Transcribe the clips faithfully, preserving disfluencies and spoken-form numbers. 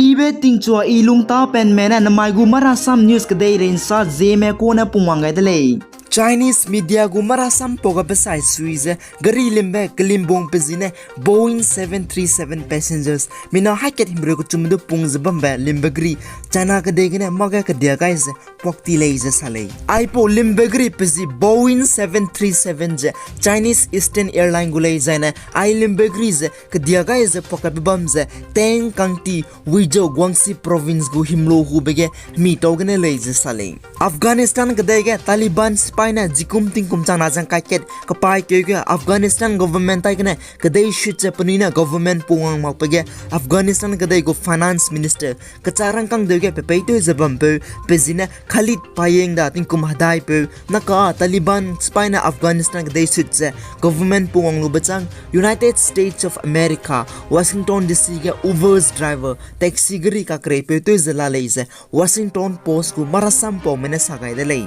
Ibe tingchua i lungta penme ne namai gu marasam news kedeirei nsa zieme kune pungwang gai de lei. Chinese media gu marasam pau gabe sai sui ze gari limbe kelimbung pe zi ne Boeing seven three seven passengers mina haikat himreu kechum du pung ze bambe limbe gari China kedei gene mâ ge kedia gai ze puak ti lei ze sa lei. Aipau limbe gari pe zi Boeing seven three seven ze Chinese Eastern Airline gu lei zaine ai limbe gari ze kedia gai ze puak kaibe bam ze Teng County, Wenzhou, Guangxi Province gu himlo hube ge hemi tau gene lei ze sa lei. Afghanistan kedei ge Taliban sipai ne zikum tingkum chang na zeng kaiket kepaîkeu ge Afghanistan government tai gene kedei shut ze penui ne government pungwang makbe ge Afghanistan kedei gu finance minister kechak rangkang deu ge pepeitew ze bampeu pe zi ne Khalid Payeng da tingkum hedaipeu naka Taliban sipai ne Afghanistan kedei shut ze government pungwang lube chang United States of America, Washington D C ge Uber's driver taxi gari kakreipeu tew ze la lei ze Washington Post gu marasam paume ne sa gai de lei.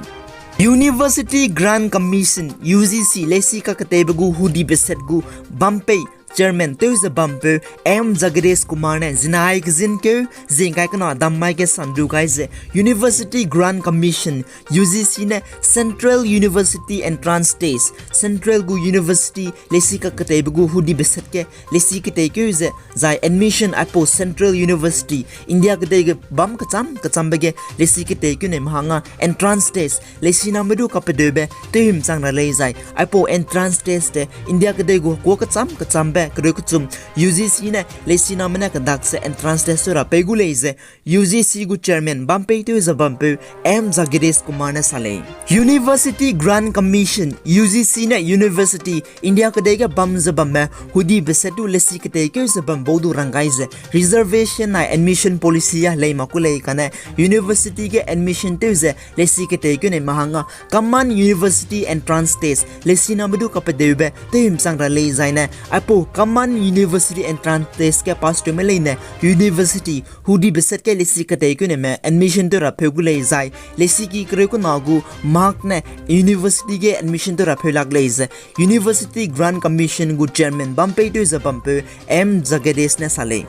University Grants Commission, U G C, leisi kaketeibe gu hudibe set gu bampei chairman tew ze bampeu M Jagadish Kumar ne zinai kezinkeu zingkai kena dam mai ge sandu gai ze University Grants Commission, U G C ne Central University Entrance Test, Central gu university leisi kaketeibe gu hudibe set ge leisi keteikeu ze zai admission aipau Central University India kedei ge bam kecham kechambe ge leisi keteikeu ne mehanga entrance test leisi name du kapedeube tewhimchang ra lei zai aipau entrance test te India kedei gu kua kecham kechambe kereu kechum U G C ne leisi name ne kedak ze entrance test tew ra pei gu lei ze U G C gu chairman bampeitew ze bampeu M Jagadish Kumar ne sa lei. University Grants Commission, U G C ne university India kedei ge bam ze bamme hudibe set du leisi keteikeu ze bam bau du rang gai ze reservation nai admission policy a lei mak ku lei kane university ge admission tew ze leisi keteikeu ne mehanga common university entrance test leisi name du kapedeube tewhimchang ra lei zaine aipau common university entrance test ge pass tewme leine university hudibe set ge leisi keteikeu ne me admission tew ra peu gu lei zai leisi ki kereu kena gu mark ne university ge admission tew ra peu lak lei ze University Grants Commission gu chairman bampeitew ze bampeu M Jagadish ne sa lei.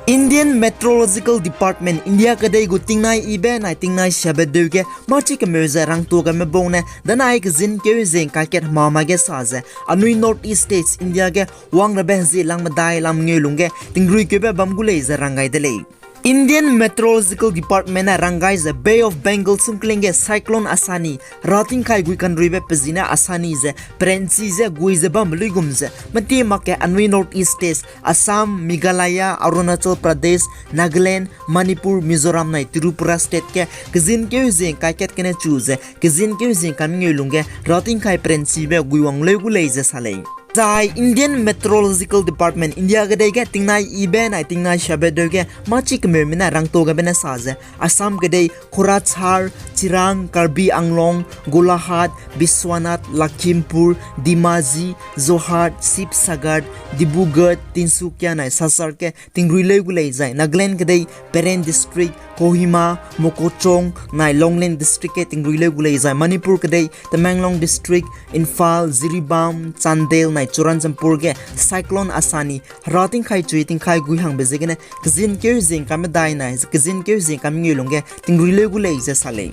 Indian Meteorological Department India kedei gu tingnai ibe nai tingnai siabe deu ge machi kemeu ze rangtuagame bau ne danai kezinkeu zingkai kat hemamai ge sa ze anui North East States India ge wangrabe hezie lang medai lang mengeu lungge tingruikeube bam gu lei ze rang gai de lei. Indian Meteorological Department ne rang gai ze Bay of Bengal sungkling ge Cyclone Asani, ratingkai gui kanruibe pe zi ne Asani ze perenchi ze gui ze bambe luigum ze meti mak ge anui North East States, Assam, Meghalaya, Arunachal Pradesh, Nagaland, Manipur, Mizoram nai Tripura State ge kezinkeu zingkai kat gene chu ze kezinkeu zingkai mengeu lungge ratingkai perenchibe gui wang leu gu lei ze sa lei. Zai Indian Meteorological Department India kedei ge tingnai ibe nai tingnai siabe deu ge machi kemeume ne rangtuagame ne sa ze Assam kedei Kokrajhar, Chirang, Karbi Anglong, Golaghat, Biswanath, Lakhimpur, Dhemaji, Jorhat, Sibsagar, Dibrugarh, Tinsukia nai Silchar ge tingrui leu gu lei zai Nagaland kedei Peren District, Kohima, Mokokchung nai Longleng District ge tingrui leu gu lei zai Manipur kedei Tamenglong District, Imphal, Jiribam, Chandel nai Churachandpur ge Cyclone Asani hera tingkai chui tingkai gui hangbe ziegene kezinkeu zingkai medai nai kezinkeu zingkai mengeu lungge tingrui leu gu lei ze sa lei.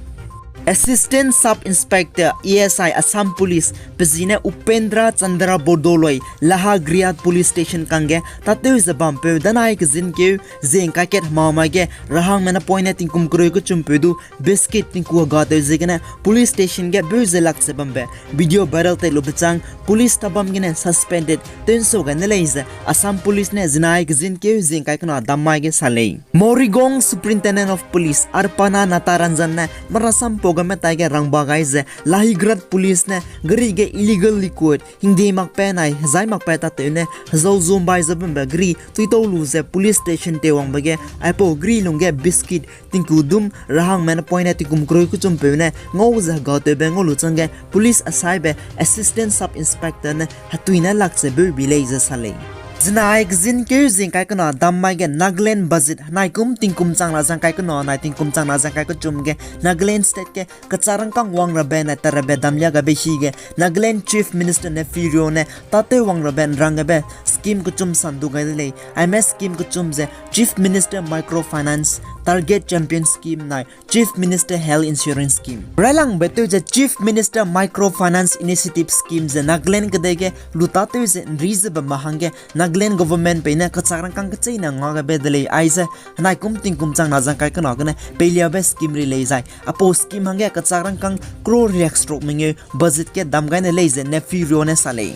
Assistant Sub Inspector, A S I, Assam Police pe zi ne Upendra Chandra Bordoloi Lahagrihat Police Station kangge tatew ze bampeu danai kezinkeu zingkai kat hemamai ge rahangme napoine tingkum kereu kechumpeu du biscuit tingku hega tew ziegene police station ge beu ze lak ze bambe video viral tei lube chang police tabam gene suspended tewnsau gai ne lei ze Assam Police ne zinai kezinkeu zingkai kena dam mai ge sa lei. Morigaon Superintendent of Police Arpana Natarajan ne marasam pau game tai ge rangba gai ze Lahigrat Police ne gari ge illegal liquor hingde makpe nai hezai makpe tatew ne hezau zumbai ze bambe gari tuitau lu ze police station tewwangbe ge aipau gari lungge biscuit tingku dum rahangme napoine tingkum kereu kechumpeu ne ngau ze hega tewbe ngau lu changge police asaibe Assistant Sub Inspector ne hetui ne lak ze beu bi lei ze sa lei. Zinai kezin keu zing kai kena dam mai ge Nagaland budget henai kum tingkum chang na zang kai kena nai tingkum chang na zang kai kechum ge Nagaland state ge kechak rangkâng wang rabe nai tat rabe damlia gabe hi ge Nagaland Chief Minister Neiphiu Rio ne tâtew wang rabe nrang gabe scheme kechum sandu gai de lei. Aime scheme kechum ze Chief Minister Microfinance Target Champion Scheme nai Chief Minister Health Insurance Scheme. Railangbe tew ze Chief Minister Microfinance Initiative Scheme ze Nagaland kedei ge lu tâtew ze nri ze bamme hangge Nagaland government peine kechak rangkâng kecheîne nga gabe de lei. Aize henai kum tingkum chang na zang kai kena gene peiliabe scheme ri lei zai apau scheme hangge kechak rangkâng crore riak stroke mengeu budget ge dam gai ne lei ze Neiphiu Rio ne sa lei.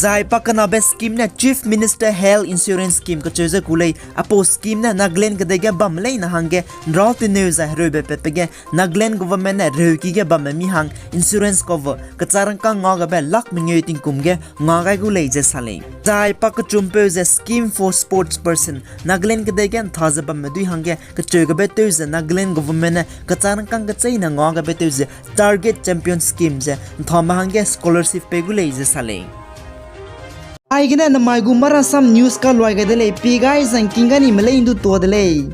Zai pakenabe scheme ne Chief Minister Health Insurance Scheme kacheu ze ku lei. Apau scheme ne Nagaland kedei ge bamme leine hangge nrau teneu zai hereube patbe ge Nagaland government ne reuki ge bamme mi hang insurance cover kechak rangkâng nga gabe lakh mengeu tingkum ge nga gai gu lei ze sa lei. Zai pakechumpeu ze Scheme for Sports Person, Nagaland kedei ge ntha ze bamme dui hangge kecheu gabe tew ze Nagaland government ne kechak rangkâng kecheîne nga gabe tew ze Target Champion Scheme ze nthame hangge scholarship pei gu lei ze sa lei. Aigene namai gu Marasam News kaluai gai de lei, pi gai zangking gai nime lei ndu tuâ de lei.